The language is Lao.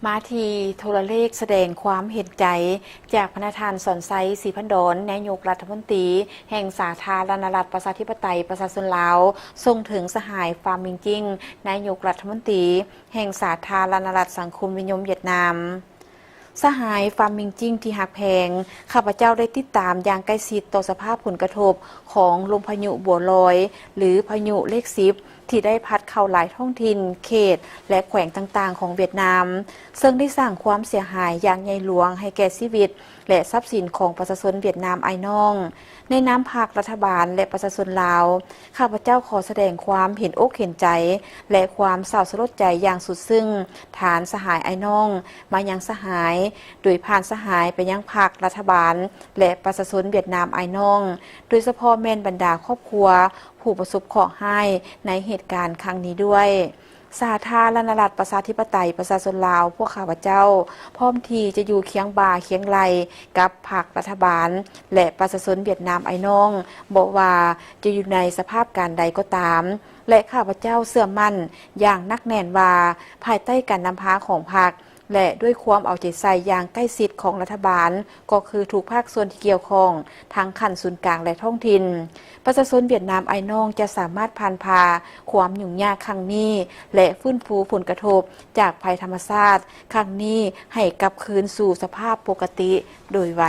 ມາທີ່ໂທລະເລກສະແດງຄວາມເຫັນໃຈ ຈາກພະນະທ່ານ ສອນໄຊ ສີພັນດອນ ນາຍົກລັດຖະມົນຕີແຫ່ງສາທາລະນະລັດ ປະຊາທິປະໄຕ ປະຊາຊົນລາວ ສົ່ງເຖິງສະຫາຍ ຟາມມິງຈິງ ນາຍົກລັດຖະມົນຕີແຫ່ງສາທາລະນະລັດສັງຄົມນິຍົມຫວຽດນາມ. ສະຫາຍ ຟາມມິງຈິງ ທີ່ຮັກແພງ, ຂ້າພະເຈົ້າໄດ້ຕິດຕາມຢ່າງໃກ້ຊິດຕໍ່ສະພາບຜົນກະທົບຂອງລົມພາຍຸບົວລອຍ ຫຼື ພາຍຸເລກສິບ ທີ່ໄດ້ພັດເຂົ້າຫຼາຍທ້ອງຖິ່ນ, ເຂດ ແລະ ແຂວງຕ່າງໆຂອງຫວຽດນາມ, ເຊິ່ງໄດ້ສ້າງຄວາມເສຍຫາຍຢ່າງໃຫຍ່ຫຼວງໃຫ້ແກ່ຊີວິດ ແລະ ຊັບສິນຂອງປະຊາຊົນຫວຽດນາມອ້າຍນ້ອງ. ໃນນາມພັກ, ລັດຖະບານ ແລະ ປະຊາຊົນລາວ, ຂ້າພະເຈົ້າຂໍສະແດງຄວາມເຫັນອົກເຫັນໃຈ ແລະ ຄວາມເສົ້າສະຫຼົດໃຈຢ່າງສຸດຊຶ້ງ ທ່ານສະຫາຍອ້າຍນ້ອງ ມາຍັງສະຫາຍ, ໂດຍຜ່ານສະຫາຍໄປຍັງພັກ, ລັດຖະບານ ແລະ ປະຊາຊົນຫວຽດນາມອ້າຍນ້ອງ, ໂດຍສະເພາະແມ່ນບັນດາຄອບຄົວຜູ້ປະສົບເຄາະຮ້າຍໃນເຫດການຄັ້ງນີ້ດ້ວຍ. ສາທາລະນະລັດ ປະຊາທິປະໄຕ ປະຊາຊົນລາວ ພວກຂ້າພະເຈົ້າ ພ້ອມທີ່ຈະຢູ່ຄຽງບ່າຄຽງໄຫຼ່ກັບພັກ, ລັດຖະບານ ແລະ ປະຊາຊົນຫວຽດນາມອ້າຍນ້ອງ, ບໍ່ວ່າຈະຢູ່ໃນສະພາບການໃດກໍຕາມ ແລະ ຂ້າພະເຈົ້າເຊື່ອໝັ້ນຢ່າງໜັກແໜ້ນວ່າ ພາຍໃຕ້ການນຳພາຂອງພັກ ແລະ ດ້ວຍຄວາມເອົາໃຈໃສ່ຢ່າງໃກ້ຊິດຂອງລັດຖະບານ ກໍຄືທຸກພາກສ່ວນທີ່ກ່ຽວຂ້ອງ ທັງຂັ້ນສູນກາງ ແລະ ທ້ອງຖິ່ນ, ປະຊາຊົນຫວຽດນາມອ້າຍນ້ອງຈະສາມາດຜ່ານຜ່າຄວາມຫຍຸ້ງຍາກຄັ້ງນີ້ ແລະ ຟື້ນຟູຜົນກະທົບຈາກໄພທຳມະຊາດຄັ້ງນີ້ໃຫ້ກັບຄືນສູ່ສະພາບປົກກະຕິໂດຍໄວ.